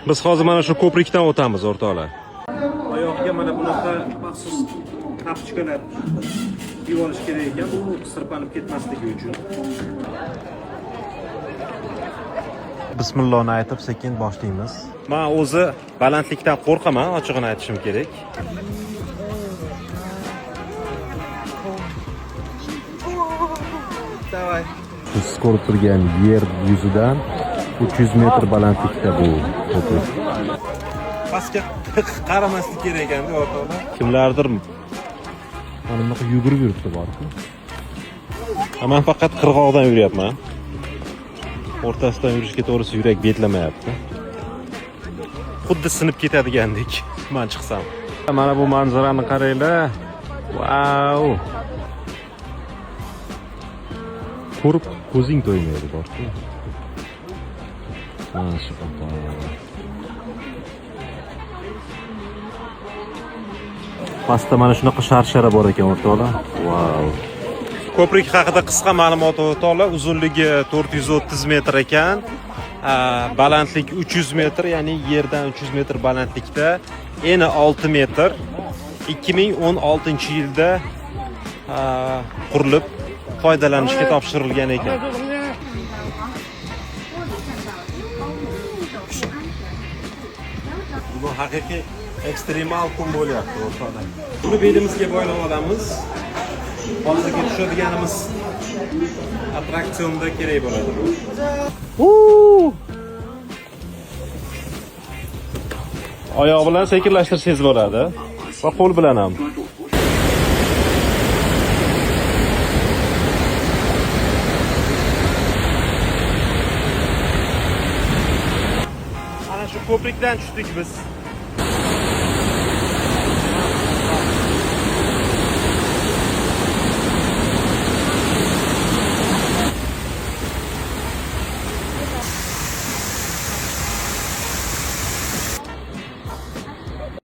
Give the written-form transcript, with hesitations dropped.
Biz hozir mana shu ko'prikdan o'tamiz, o'rtoqlar. Oyoqga mana bunaqa maxsus тапочка lar kiyib olish kerak ekan, bu sirpanib ketmasligi uchun. Bismillahni aytib sekin boshlaymiz. Men o'zi balandlikdan qo'rqaman, ochig'ini aytishim kerak. Давай. Siz ko'rib turgan yer yuzidan 300 metr balandlikda bu ko'prik. Pastga qaramaslik kerak ekanda, o'rtoqlar. Kimlardir mana bunaqa yugurib yuribdi borku. Men faqat qirg'oqdan yuryapman. O'rtasidan yurishga to'g'risi yurak betlamayapti. Xuddi sinib ketadigandek man chiqsam. Mana bu manzarani qaranglar. Vau! Ko'rib ko'zing to'ymaydi borku. Mashalloh. Pastda mana shunaqa sharshara bor ekan, o'rtoqlar. Vau. Ko'prik haqida qisqa ma'lumot, o'rtoqlar. Uzunligi 430 metr ekan. Balandlik 300 metr, ya'ni yerdan 300 metr balandlikda. Eni 6 metr. 2016-yilda qurilib foydalanishga topshirilgan ekan. Bu haqiqiy ekstremal kun bo'lyapti, o'rtoqlar. Buni belimizga boylab olamiz. Hozirgi tushadiganimiz attraksionda kerak bo'ladi bu. Oyoq bilan sekinlashtirsangiz bo'ladi va qo'l bilan ham. Mana shu ko'prikdan tushdik biz.